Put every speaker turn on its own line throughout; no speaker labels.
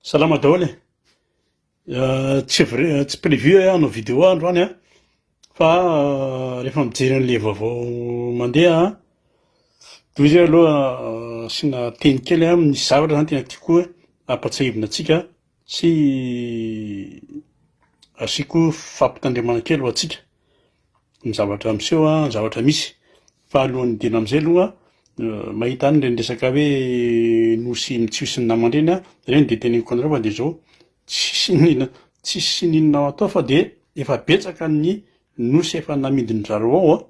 Salama daholo e! Tsy vrai, tsy prévu hoe hanao vidéo aho androany an, fa rehefa mijery an'le vaovao mandeha an, toy izay aloha asiana teny kely an, misy zavatra zany tena tiako hoe ampatsiahivina antsika sy asiako fampitandremana kely ho antsika. ny zavatra miseho an, ny zavatra misy, fa alohan'ny hidirana amin'izay aloha mahita any ireny resaka hoe nosy mitsio sy ny namany ireny an, ireny dia teneniko anareo fa dia izao, tsisy n'inona tsisy n'inona atao fa dia efa betsaka ny nosy efa namidin-dry zareo ao an,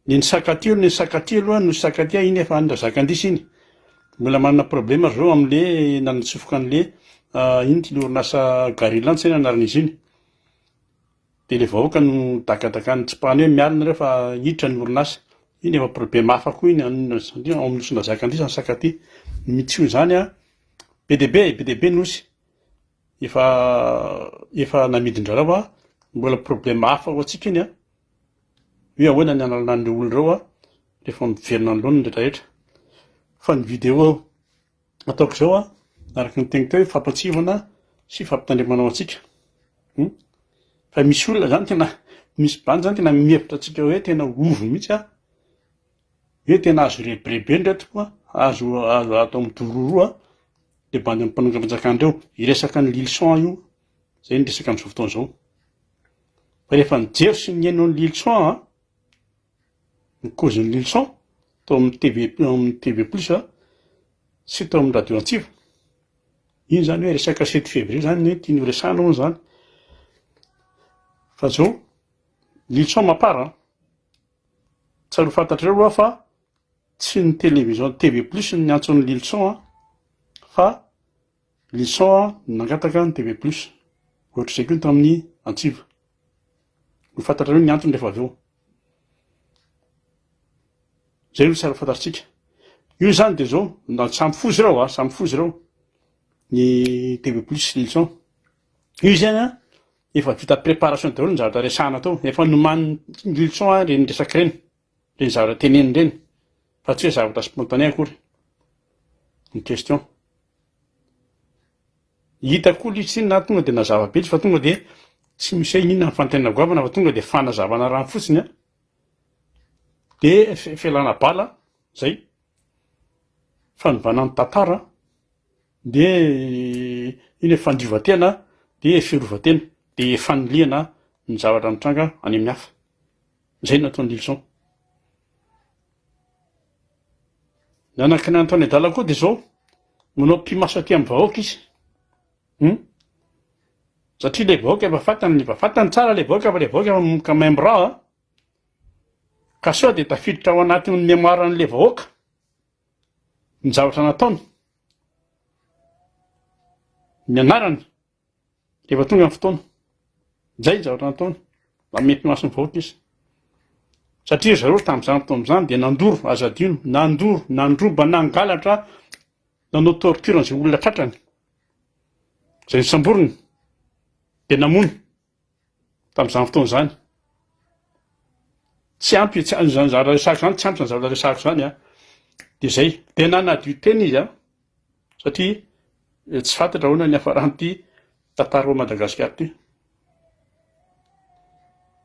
ny an'i Sakatia aloha, ny an'i Sakatia aloha, nosy Sakatia iny efa any Razakandisa iny, mbola manana problème ry zareo amin'le nanatsofoka an'le ino ity le orinasa Garilands iny anaran'izy iny. Dia le vahoaka no dakadakany tsipahany hoe miala nareo fa hiditra ny orinasa. Iny efa problème hafa koa iny any ao amin'ny Nosindrazaka ndry zany Sakaty. Ny mitsio izany an, be dia be e, be dia be nosy efa efa namidin-drareo an, mbola problème hafa ho antsika iny an, hoe ahoana ny hanalana an'ireo olona ireo an, rehefa miverina ny laoniny rehetra rehetra. Fa ny vidéo Ataoko izao an, araka ny teniko teo hoe fampatsiahivana sy fampitandremana ho antsika. Hum. Fa misy olona zany tena, misy bandy zany tena mihevitra antsika hoe tena ovy mihitsy an, hoe tena azo rebirebena ireto koa, azo azo atao midororoa le bandy amin'ny mpanongam-panjakana ireo. Hiresaka an'i Lilison io, zay ny resaka amin'izao fotoana izao. Fa rehefa nijery sy nihaino an'i Lilison an, ny cause-n'i Lilison tao amin'ny TV amin'ny TV plus sy tao amin'ny radio Antsiva. Iny zany hoe resaka sept février zany ny tiany ho resahana hono zany. Fa zao, Lilison mapar an, tsara ho fantatrareo aloha fa tsy ny télévision TV plus no niantso an'i Lilison an, fa Lilison no nangataka ny TV plus. Ohatr'izay koa ny tamin'ny Antsiva. Ho fantatrareo ny antony rehefa avy eo. Zay no tsara fantatritsika. Io zany de zao, na samy foza ireo a, samy foza ireo. Ny TV plus sy Lilison. Io zany a, efa vita préparation daholo ny zavatra resahana tao. Efa nomanin'i Lilison a ireny resaka ireny, ireny zavatra teneniny ireny. Fa tsy hoe zavatra spontané akory ny question. Hita koa ilay izy na tonga dia nazava be izy fa tonga dia tsy misy hoe inona ny fanontaniana goavana fa tonga dia fanazavana rano fotsiny an, dia fialana bala zay, fanovana ny tantara dia iny hoe fandiovan-tena dia fiarovan-tena dia fanilihana ny zavatra mitranga any amin'ny hafa, zay no nataon'i Lilison. Ny anankiray nataony adala koa dia zao, Manao pimaso aty amin'ny vahoaka izy. Hum. Satria ilay vahoaka efa fantany, efa fantany tsara ilay vahoaka fa ilay vahoaka efa manomboka maimbo ra. Ka sao dia tafiditra ao anatin'ny mémoire an'ilay vahoaka ny zavatra nataony, ny anarany. Rehefa tonga ny fotoana. Izay ny zavatra nataony. Mba mety mason'ny vahoaka izy. Satria ry zareo tamin'izany fotoana izany dia nandoro, aza adino, nandoro, nandroba, nangalatra, nanao torture an'izay olona tratrany. Izay nosamboriny dia namono. Tamin'izany fotoana izany. Tsy ampy, tsy izany zavatra resahako izany, tsy ampy izany zavatra resahako izany an. Dia izay. Dia nanadio tena izy an, satria tsy fantatra ahoana ny hiafaran'ity tantara ao Madagasikara ity.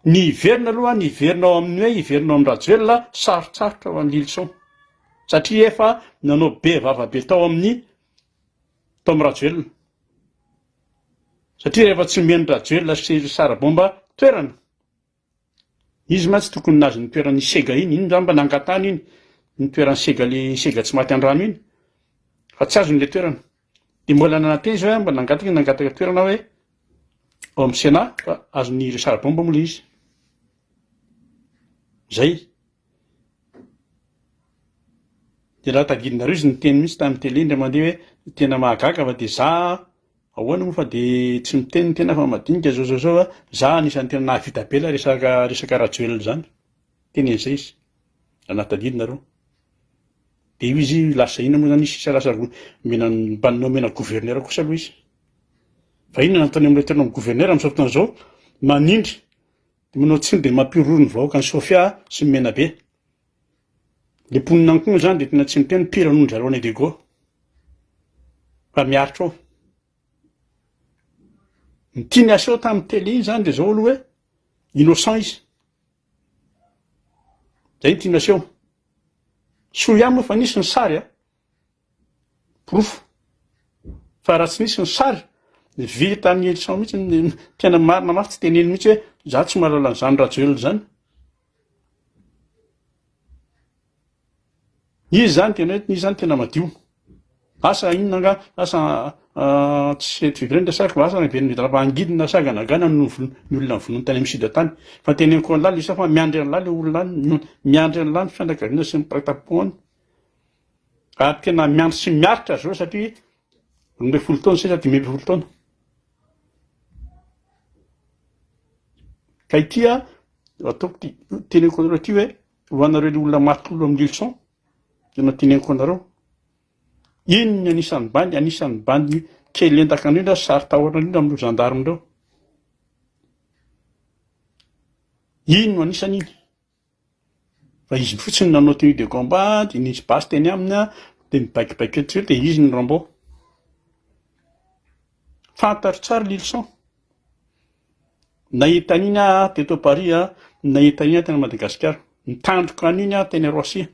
Ny hiverina aloha, ny hiverina ao amin'ny hoe hiverina ao amin-dRajoelina, sarotsarotra ho an'i Lilison. Satria efa nanao be vava be tao amin'ny tao amin'i Rajoelina. Satria rehefa tsy omen'i Rajoelina sy ry Sarabomba toerana, izy mantsy tokony nahazo ny toeran'i Sega iny, iny angamba nangatahany iny, ny toeran'i Sega le Sega tsy maty an-drano iny, fa tsy azony le toerana. Dia mbola nanantena izy hoe mba nangataka nangataka toerana hoe ao amin'ny Sénat fa azon'i ry Sarabomba moa le izy. Zay. Dia raha tadidinareo izy niteny mihitsy tamin'ny télé indray mandeha hoe tena mahagaga fa dia za ahoana moa fa dia tsy miteny ny tena fa madinika zao zao zao a, za anisan'ny tena nahavita be ilay resaka resaka Rajoelina izany, niteny an'izay izy raha nahatadidy nareo. Dia io izy lasa inona moa izany izy sisa lasa nomena mba nomena gouverneur kosa aloha izy. Fa inona no ataony amin'ilay toerana gouverneur amin'izao fotoana izao? Manindry Dia manao tsiny dia mampihorohoro ny vahoaka any Sofia sy ny Menabe. Le mponina any koa moa zany dia tena tsy miteny pire noho ny zareo any Diego. Fa miaritra ao. Ny tiany aseho tamin'ny télé iny zany de zao aloha hoe innocent izy. Zay ny tiany aseho. Soa ihany moa fa nisy ny sary a. Porofo. Fa raha tsy nisy ny sary, vita an'i Elson mihitsy ny tena marina mafy tsy teneno mihitsy hoe za tsy mahalala an'izany Rajoelina izany. Izy zany tena hoe izy zany tena madio. Asa inona angaha, asa tsy eto ivelany resahako fa asa heveriny fa angidina sa ganagana no ny olona novonoiny tany amin'ny sud tany. Fa teneniko an'lah le fa miandry an'lah le olona any, miandry an'lah ny fianakaviana sy ny mpiray tampo any. Ary tena miandry sy miaritra zareo satria 12 taona sisa, 15 taona. Ka ity a, ataoko ty, teneniko anareo ity hoe ho anareo le olona maty lolo amin'ny Lilson, tena teneniko anareo. Iny ny anisan'ny bandy, anisan'ny bandy kely endaka indrindra, saro-tahotra indrindra amin'ireo gendarme ireo. Iny no anisany iny. Fa izy fotsiny nanao tenue de combat dia nisy basy teny aminy an, dia nibaikobaiko teo dia izy no Rambo. Fantatro tsara Lilson. Nahita an'iny aho teto Paris an, nahita an'iny aho teny Madagasikara. Nitandroka an'iny aho teny Roissy.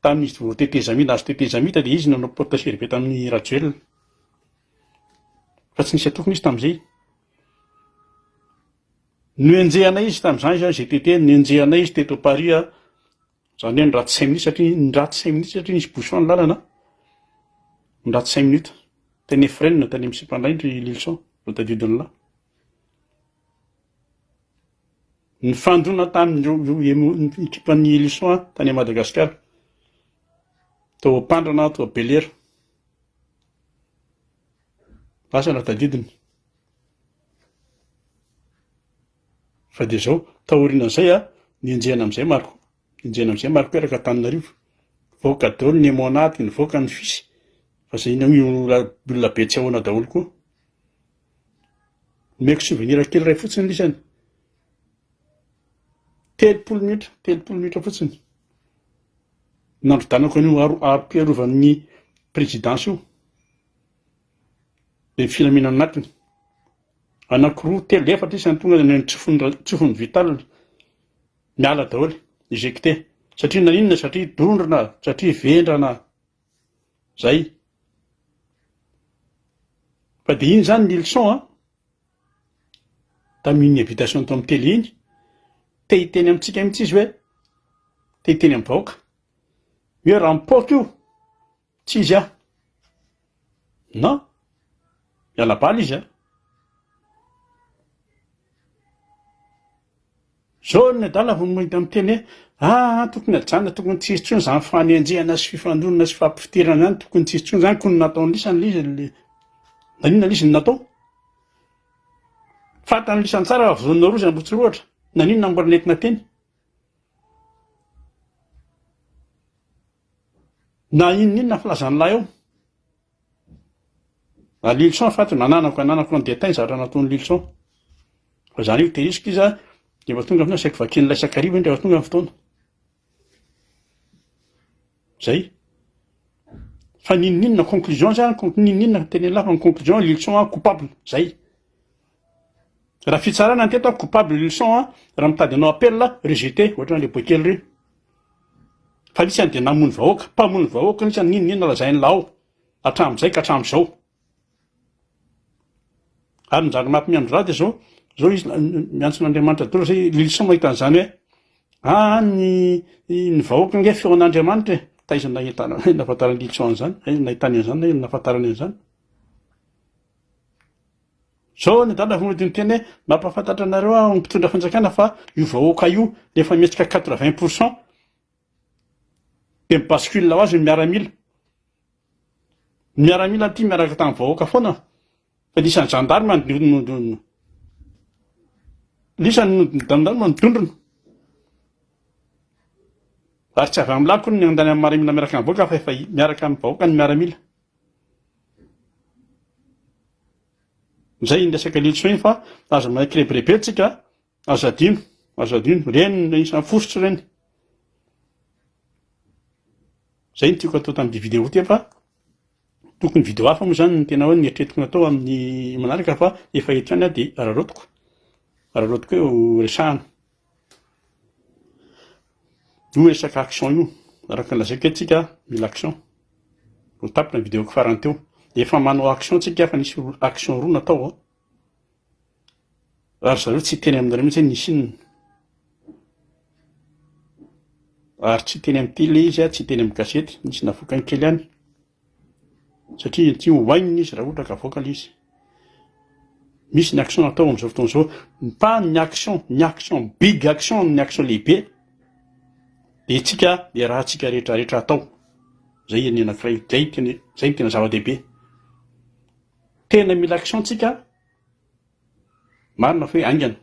Tamin'izy vao tetezamita, nahazo tetezamita dia izy nanao porte serviette tamin'i Rajoelina. Fa tsy nisy atokona izy tamin'izay. Nohenjehanay izy tamin'izany izany GTT, nohenjehanay izy teto Paris a, izany hoe ny ratsy cinq minutes satria ny ratsy cinq minutes satria nisy bouchon ny lalana, ny ratsy cinq minutes, teny Efrem tany amin'ny sipanay ry Lilson, vao tadidin'lah. Nifandona tamin'ireo ekipan'ny Lilson tany Madagasikara, tao Ampandrana, tao Belera. Asa raha tadidiny. Fa dia izao, taorianan'izay a, nenjehina amin'izay Marco, nenjehina amin'izay Marco eraka Antananarivo. Nivoaka daholo ny Emmonat, nivoaka ny Fis, fa izay iny olona be tsy ahoana daholo koa. Omeko souvenir kely iray fotsiny lisany. 30 minitra, 30 minitra fotsiny. Nandrodanako an'io aro aro-piarovan'ny présidence io. Dia ny filaminana anatiny. Anakiroa, telo, efatra isany tonga dia notsofin'ny tsofin'ny vital. Miala daholo, éjecté. Satria naninona? Satria dondrona, satria vendrana. Zay. Fa dia iny zany ny leçon an. Tamin'iny invitation tao amin'ny télé iny, te hiteny amintsika mihitsy izy hoe, te hiteny amin'ny vahoaka hoe raha mipoaka io, Tsy izy aho. Non. Miala bala izy a. Zao ny adala vao mahita miteny hoe ah tokony hajanona, tokony tsy hisy intsony izany fanenjehana sy fifandonana sy fampifitirana izany, tokony tsy hisy intsony izany, koa ny nataon'i lisany le izy le naninona lisany natao? Fantany lisany tsara fa vonoina roa izy Ambohitsirohatra, naninona mbola nentina teny? Na inona inona filazan'ilay eo. Na Lilson fa nananako ananako en détail ny zavatra nataon'i Lilson. Fa zany io tehiriziko izy a, rehefa tonga ny fotoana asaiko vakian'ilay isak'hariva iny rehefa tonga ny fotoana. Zay. Fa n'inon'inona conclusion zany, n'inon'inona tenen'lah fa ny conclusion Lilson a coupable, zay. Raha fitsarana ny teto a coupable Lilson a, raha mitady hanao appel rejeté ohatran'le boay kely reny. Fa lisany dia namono vahoaka, mpamono vahoaka lisany n'inon'inona lazain'lah ao hatramin'izay ka hatramin'izao. Ary ny zandry maty miandry rà dia zao, zao izy miantso an'Andriamanitra daholo zay Lilison mahita an'izany hoe ah ny ny vahoaka ange feon'Andriamanitra e, taiza nahitana nahafantaran'i Lilison an'izany, aiza nahitany an'izany, aiza nahafantarany an'izany. Zao ny adala vao mody miteny hoe mampahafantatra anareo aho mpitondra fanjakana fa io vahoaka io rehefa mihetsika 80 pour cent dia mi-bascule ho azy ny miaramila. Ny miaramila aty miaraka tamin'ny vahoaka foana fa ny isan'ny gendarme no isan'ny gendarme no dondrona. Ary tsy avy amin'ny lahy akory ny andany amin'ny miaramila miaraka amin'ny vahoaka fa efa miaraka amin'ny vahoaka ny miaramila. Zay iny resaka Lilison iny fa aza manaiky rebirebena tsika, aza adino, aza adino, reny ny isan'ny fositra reny. Zay ny tiako atao tamin'ity vidéo ity fa Tokony video hafa moa izany no tena hoe neritreretiko natao amin'ny manaraka fa efa eto ihany aho dia araraotiko. Araraotiko hoe ho resahana. Io resaka action io, araka ny lazaiko hoe tsika mila action. Vao tapitra ny video-ko farany teo. Efa manao action tsika fa nisy action roa natao an. Ary zareo tsy hiteny aminareo mihitsy hoe nisy inona. Ary tsy hiteny amin'ny tele izy, tsy hiteny amin'ny gazety, nisy navoakany kely ihany. Satria ity ho hainina izy raha ohatra ka avoaka ilay izy. Misy ny action atao amin'izao fotoana izao. Fa ny action, ny action, big action, ny action lehibe dia tsika iarahantsika rehetra rehetra atao. Zay ny anankiray, zay tena, zay ny tena zava-dehibe. Tena mila action tsika, marina fa hoe haingana.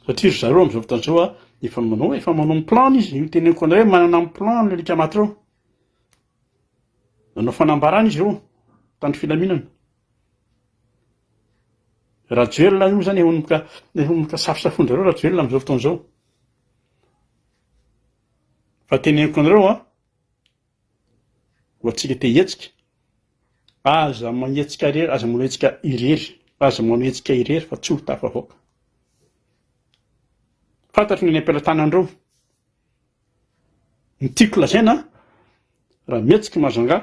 Satria ry zareo amin'izao fotoana izao efa manao, efa manao ny plan izy, io teneniko anareo hoe manana ny plan ny alika maty ireo. Nanao fanambarana izy ireo, mpitandro filaminana. Rajoelina io zany efa manomboka efa manomboka safosafon-dry zareo Rajoelina amin'izao fotoana izao. Fa teneniko anareo an, ho antsika te hihetsika, aza manetsika irery, aza manao hetsika irery, aza manao hetsika irery fa tsy ho tafavoaka. Fantatro ny any am-pelatanan'ireo. Ny tiako lazaina, raha mihetsika Majunga,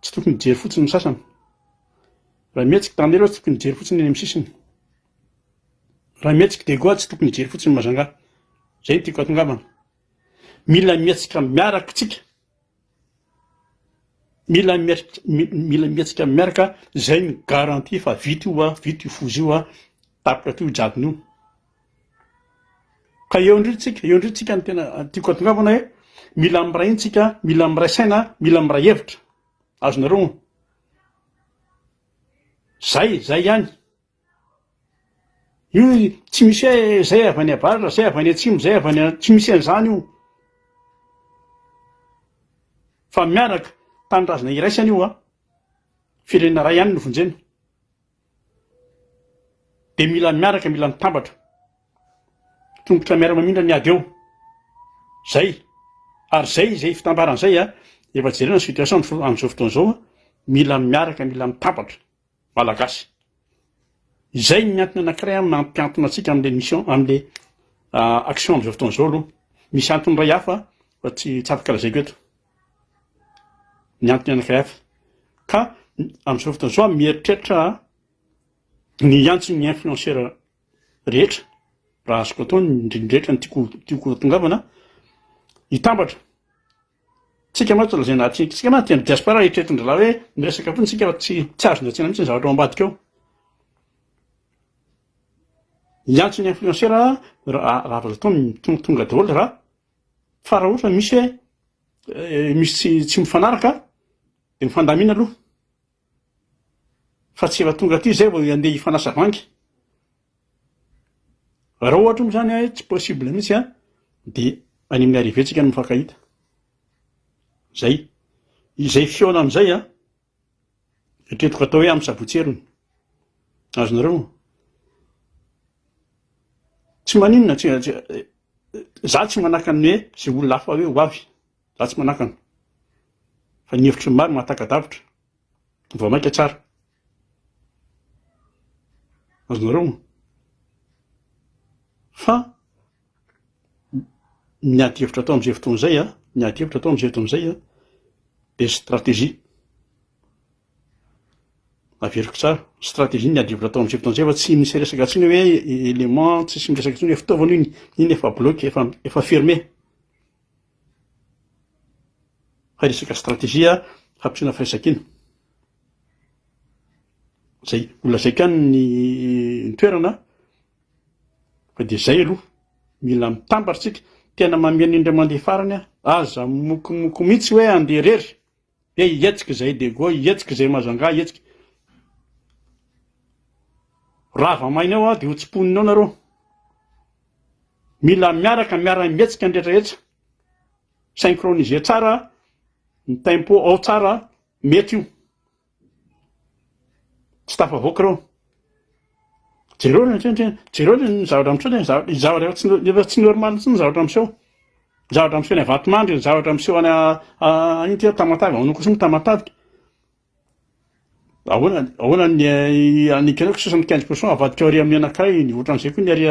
tsy tokony hijery fotsiny ny sasany. Raha mihetsika Tanero, tsy tokony hijery fotsiny eny amin'ny sisiny. Raha mihetsika Diego, tsy tokony hijery fotsiny Majunga. Izay no tiako hatongavana. Mila mihetsika miaraka tsika. Mila mila mihetsika miaraka, izay ny garantie fa vita io a, vita io foza io a, tapitra teo io jadona io. Ka eo indrindra tsika, eo indrindra tsika no tena tiako hatongavana hoe mila miray hina tsika, mila miray saina, mila miray hevitra. Azonareo? Zay, zay ihany. Io tsy misy hoe zay avy any avaratra, zay avy any atsimo, zay avy any, tsy misy an'izany io. Fa miaraka, tanindrazana iraisana io a. Firenena iray ihany no vonjena. Dia mila miaraka, mila mitambatra. Tongotra miara-mamindra ny ady eo. Zay. Ary zay, izay fitambarana izay a, efa jerena ny situation amin'izao fotoana izao, mila miaraka, mila mitambatra. Malagasy. Izay ny antony anankiray an mampiantona antsika amin'le mission, amin'le action amin'izao fotoana izao aloha. Misy antony iray hafa fa tsy tsy afaka lazaiko eto. Ny antony anankiray hafa. Ka amin'izao fotoana izao aho mieritreritra ny hiantso ny influenceur rehetra, raha azoko atao ny indrindra ny tiako tiako hatongavana, hitambatra. Tsika mantsy lazaina atsy, tsika mantsy aty amin'ny diaspora eritreretin-drahalahy hoe miresaka fotsiny tsika fa tsy tsy azony an-tsaina mihitsy ny zavatra ao ambadika ao. Hiantso ny influenceur raha raha azo atao ny tonga tonga daholo raha fa raha ohatra misy hoe misy tsy tsy mifanaraka dia mifandamina aloha fa tsy efa tonga aty zay vao handeha hifanasa vangy. Raha ohatra moa zany hoe tsy possible mihitsy an, dia any amin'ny arrivée tsika no mifankahita. Zay. Izay fihaonana izay an, eritreretiko atao hoe amin'ny sabotsy heriny. Azonareo? Tsy maninona, tsy, tsy, za tsy manakana ny hoe zay olona hafa hoe ho avy. Za tsy manakana. Fa ny hevitry ny maro mahataka-davitra. Vao mainka tsara. Azonareo? Fa ny ady hevitra atao amin'izay fotoana izay an, ny ady hevitra atao amin'izay fotoana izay an, dia stratégie. Averiko tsara, stratégie ny ady hevitra atao amin'izay fotoana izay fa tsy misy resaka intsony hoe élément, tsisy miresaka intsony hoe fitaovana iny, iny efa bloqué, efa efa fermé. Fa resaka stratégie fampisehoana firaisankina. Zay, ho lazaiko ihany ny toerana fa dia zay aloha, mila mitambatra tsika, tena mameno indray mandeha farany aho, aza mokomoko mihitsy hoe andeha irery, hoe hihetsika izay Diego, hihetsika izay Majunga, hihetsika. Rava maina eo aho dia ho tsimponina eo nareo. Mila miaraka, miara-mihetsika ny rehetra rehetra, synchroniser tsara ny tempo ao tsara, mety io. Tsy tafavoaka ireo. Jereo ny jereo ny zavatra miseho, ny zavatra efa tsy efa tsy normal intsony ny zavatra miseho. Ny zavatra miseho any Vatomandry, ny zavatra miseho any inona ty Tamatave, ahoana kosa moa Tamatave? Ahoana ahoana ny anikanao 75% avadika ary amin'ny anankiray, ny ohatran'izay koa ny ary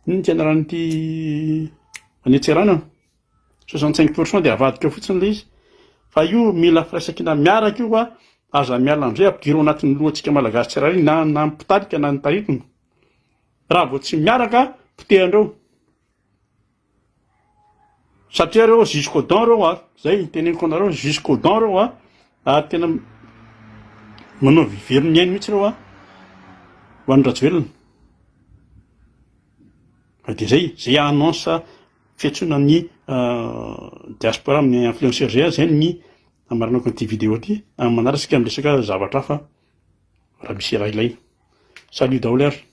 inona ty anaran'ity any Antsiranana? 65% dia avadika fotsiny ilay izy. Fa io mila firaisankina miaraka io a, aza miala amin'izay, ampidiro ao anatin'ny lohantsika Malagasy tsirairay na na ny mpitarika na ny taritina. Raha vao tsy miaraka, potehan-dreo. Satria reo jusqu'aux dents reo a, zay teneniko anareo jusqu'aux dents reo a, ary tena manao vivery ny ainy mihitsy reo a, ho an'i Rajoelina. Fa de zay, zay annonce fiantsoana ny diaspora amin'ny influenceur zay, zay ny amaranako an'ity vidéo ty, amin'ny manaraka isika miresaka zavatra hafa raha misy raha ilaina. Salut daholo ary.